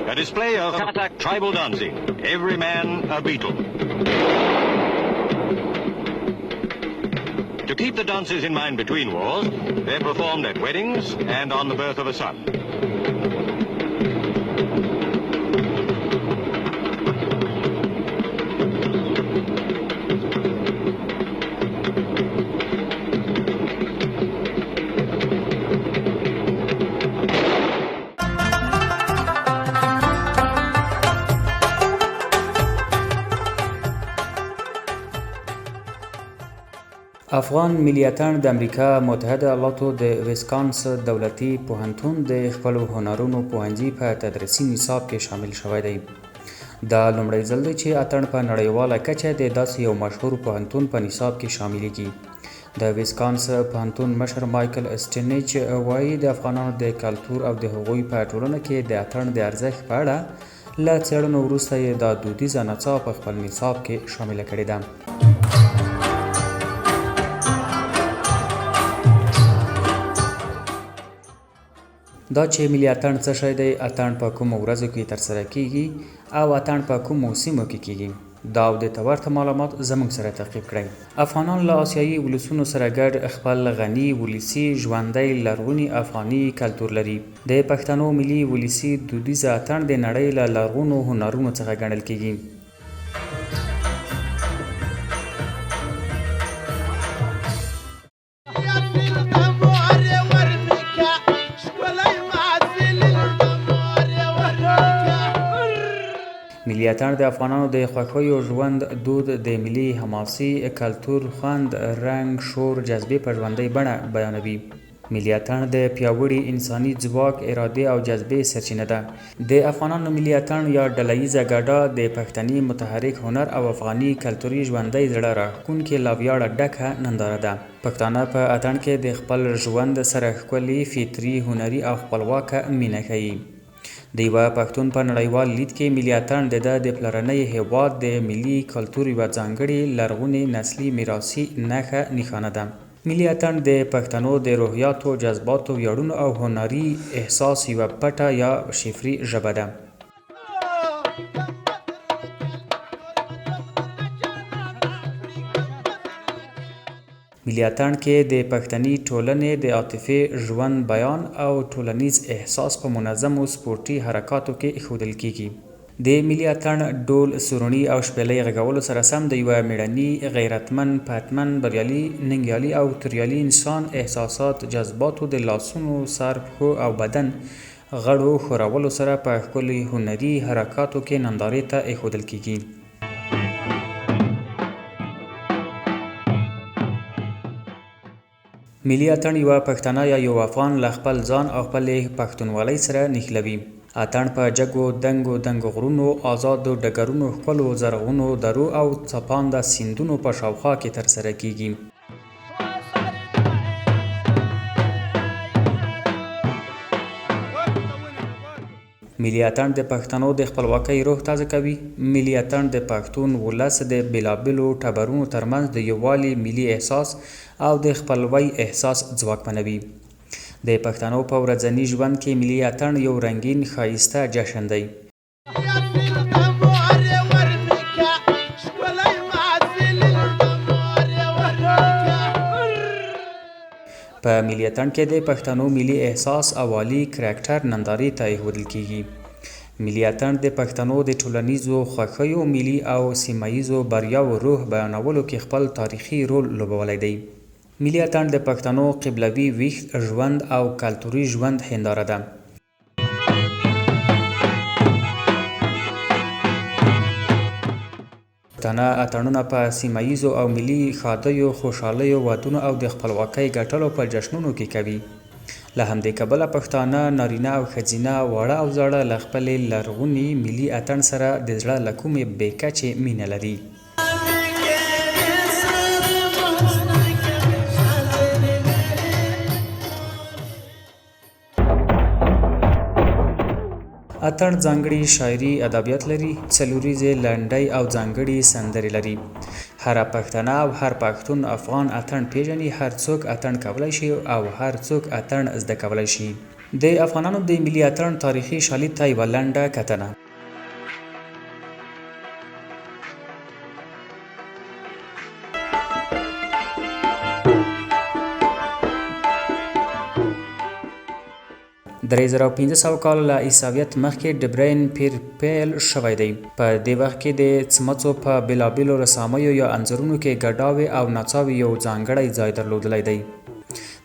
A display of Khatak tribal dancing. Every man a beetle. To keep the dances in mind between wars, they're performed at weddings and on the birth of a son. افغان ملي اتڼ د امریکا متحده ایالاتو د ویسکانس دولتي پوهنتون د خپلو هنرونو پوهنځي په تدریسي نصاب کې شامل شوی دی. دا لومړی ځل دی چې اتڼ په نړیواله کچه د داسې یو مشهور پوهنتون په نصاب کې شاملیږي. د ویسکانس پوهنتون مشر مایکل سټینیچ وایي، د افغانانو د کلتور او د هغوی په ټولنه کې د اتڼ د ارزښت په اړه له څېړنو وروسته یې دا دودیزه نڅا په خپل نصاب کې شامله کړې ده. دا چې ملي اتڼ څه شی دی، اتڼ په کومو ورځو کې ترسره کیږي او اتڼ په کومو سیمو کې کیږي، دا او دې ته ورته معلومات زموږ سره تعقیب کړئ. افغانان له آسیایي ولسونو سره ګډ خپل غني ولسي ژوندی لرغوني افغاني کلتور لري. د پښتنو ملي ولسي دودیزه اتڼ د نړۍ له لرغونو هنرونو څخه ګڼل کیږي. ملي اتڼ د افغانانو د خوښیو ژوند دود د ملي حماسي کلتور خوند، رنګ، شور، جذبې په ژوندۍ بڼه بیانوي. ملي اتڼ د پیاوړي انساني ځواک، ارادې او جذبې سرچینه ده. د افغانانو ملي اتڼ یا ډله ییزه ګډا د پښتني متحرک هنر او افغاني کلتوري ژوندۍ زړه راښکونکې له ویاړه ډکه ننداره ده. پښتانه په اتڼ کې د خپل ژوند سره ښکلې، فطري، هنري او خپلواکه مینه ښيي. د یوه پښتون په نړیوال لید کې ملي اتڼ د ده د پلرنۍ هېواد د ملي کلتور یوه ځانګړې لرغونې نسلي میراثي نښه نښانه ده. ملي اتڼ د پښتنو د روحیاتو، جذباتو، ویاړونو او هنري احساس یوه پټه یا شفري ژبه ده. ملي اتڼ کې د پښتني ټولنې د عاطفې ژوند بیان او ټولنیز احساس په منظمو سپورټي حرکاتو کې ښودل کیږي. د ملي اتڼ ډول، سروڼي او شپېلۍ غږولو سره سم د یوه مېړني، غیرتمن، پتمن، بریالي، ننګیالي او توریالي انسان احساسات، جذباتو د لاسونو، سر، پښو او بدن غړو ښورولو سره په ښکلي هنري حرکاتو کې نندارې ته اېښودل کیږي. ملي اتڼ یوه پښتانه یا یو افغان له خپل ځان او خپلې پښتونولۍ سره نښلوي. اتڼ په جګو دنګو دنګو غرونو، ازادو ډګرونو، ښکلو زرغونو درو او څپانده سیندونو په شاوخوا کې ترسره کیږي. ملي اتڼ د پښتنو د خپلواکۍ روح تازه کوي. ملي اتڼ د پښتون ولس د بېلابېلو ټبرونو ترمنځ د یووالي ملي احساس او د خپلوۍ احساس ځواکمنوي. د پښتنو په ورځني ژوند کې ملي اتڼ یو رنګین ښایسته جشن دی. په ملي اتڼ کې د پښتنو ملي احساس او عالي کرکټر نندارې ته اېښودل کېږي. ملي اتڼ د پښتنو د ټولنیزو خوښیو، ملي او سیمه ییزو بریاوو روح بیانولو کې خپل تاریخي رول لوبولی دی. ملي اتڼ د پښتنو قبلوي ویښ ژوند او کلتوري ژوند هېنداره ده. پښتانه اتڼونه په سیمه ییزو او ملي ښادیو، خوشالیو، ودونو او د خپلواکۍ ګټلو په جشنونو کې کوي. له همدې کبله پښتانه نارینه او ښځینه، واړه او زاړه له خپلې لرغوني ملي اتڼ سره د زړه له کومې بې کچې مینه لري. اتڼ ځانګړي شاعري ادبیات لري، څلوریزې لنډۍ او ځانګړي سندرې لري. هره پښتنه او هر پښتون افغان اتڼ پیژني، هر څوک اتڼ کولای شي او هر څوک اتڼ زده کولای شي. د افغانانو د ملي اتڼ تاریخي شالید ته یوه لنډه کتنه. 3500 کاله له عیسویت مخکې ډبرین پیر پیل شوی دی. په دې وخت کې د څمڅو په بېلابېلو رسامیو یا انځورونو کې ګډاوې او نڅاوې یو ځانګړی ځای درلودلی دی.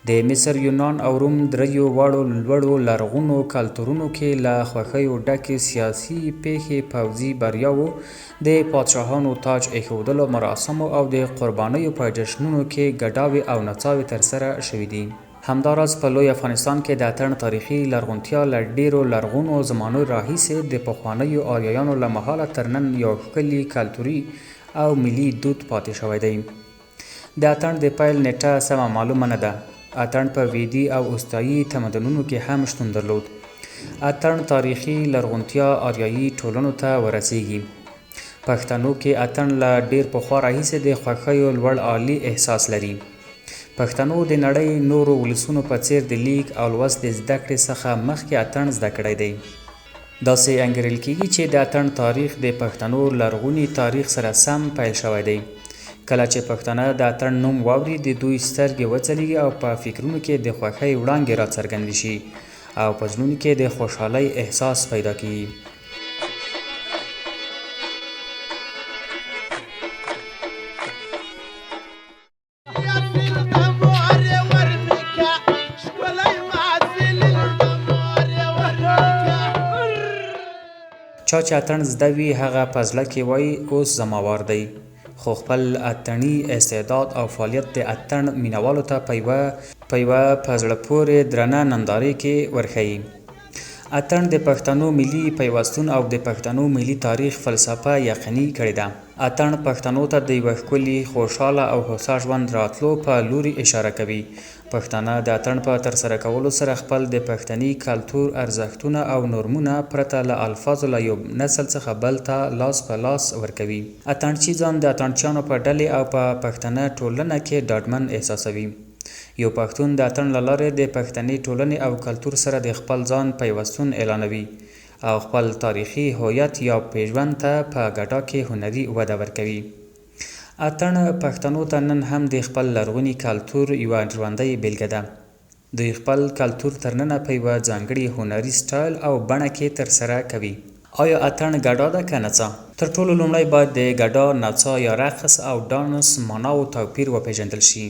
د مصر، یونان او روم دریو واړو لوړو لرغونو کلتورونو کې له خوښیو ډکې سیاسي پېښې، پوځي بریاوو، د پادشاهانو تاج ایښودلو مراسمو او د قربانیو په جشنونو کې ګډاوې او نڅاوې ترسره شوې دي. همداراز په لوی افغانستان کې د اتڼ تاریخي لرغونتیا له ډېرو لرغونو زمانو راهیسې د پخوانیو آریایانو له مهاله تر نن یو ښکلي کلتوري او ملي دود پاتې شوی دی. د اتڼ د پیل نېټه سمه معلومه نه ده. اتڼ په ویدي او اوستایي تمدنونو کې هم شتون درلود. اتڼ تاریخي لرغونتیا آریایي ټولنو ته ورسېږي. پښتنو کې اتڼ له ډېر پخوا راهیسې د خوښیو لوړ عالي احساس لري. پښتنو د نړۍ نورو ولسونو په څېر د لیک او لوست د زده کړې څخه مخکې اتڼ زده کړی دی. داسې انګېرل کېږي چې د اتڼ تاریخ د پښتنو لرغوني تاریخ سره سم پیل شوی دی. کله چې پښتانه د اتڼ نوم واوري، د دوی سترګې وځلېږي او په فکرونو کې د خوښۍ وړانګې راڅرګندې شي او په زړونو کې د خوشحالۍ احساس پیدا کېږي. چا چې اتڼ زده وي هغه په زړه کې وايي اوس زما وار دی، خو خپل اتڼي استعداد او فعالیت د اتڼ مینوالو ته په یوه په یوه په زړه پورې درنه نندارې کې ورښيي. اتڼ د پښتنو ملي پیوستون او د پښتنو ملي تاریخ فلسفه یقیني کړې ده. اتڼ پښتنو ته د یوه ښکلي، خوشاله او هوسا ژوند راتلو په لوري اشاره کوي. پښتانه د اتڼ په ترسره کولو سره خپل د پښتني کلتور ارزښتونه او نورمونه پرته له الفاظو له یو نسل څخه بل ته لاس په لاس ورکوي. اتڼچي ځان د اتڼچیانو په ډلې او په پښتنه ټولنه کې ډاډمن احساسوي. یو پښتون د اتڼ له لارې د پښتنې ټولنې او کلتور سره د خپل ځان پیوستون اعلانوي او خپل تاریخي هویت یا پیژوند ته په ګډا کې هنري وده ورکوي. اتڼ پښتنو ته نن هم د خپل لرغوني کلتور یوه ژوندۍ بېلګه ده. دوی خپل کلتور تر ننه په یوه ځانګړي هنري سټایل او بڼه کې ترسره کوي. آیا اتڼ ګډا ده که نڅا؟ تر ټولو لومړی باید د ګډا، نڅا یا رقص او ډانس ماناوو توپیر وپېژندل شي.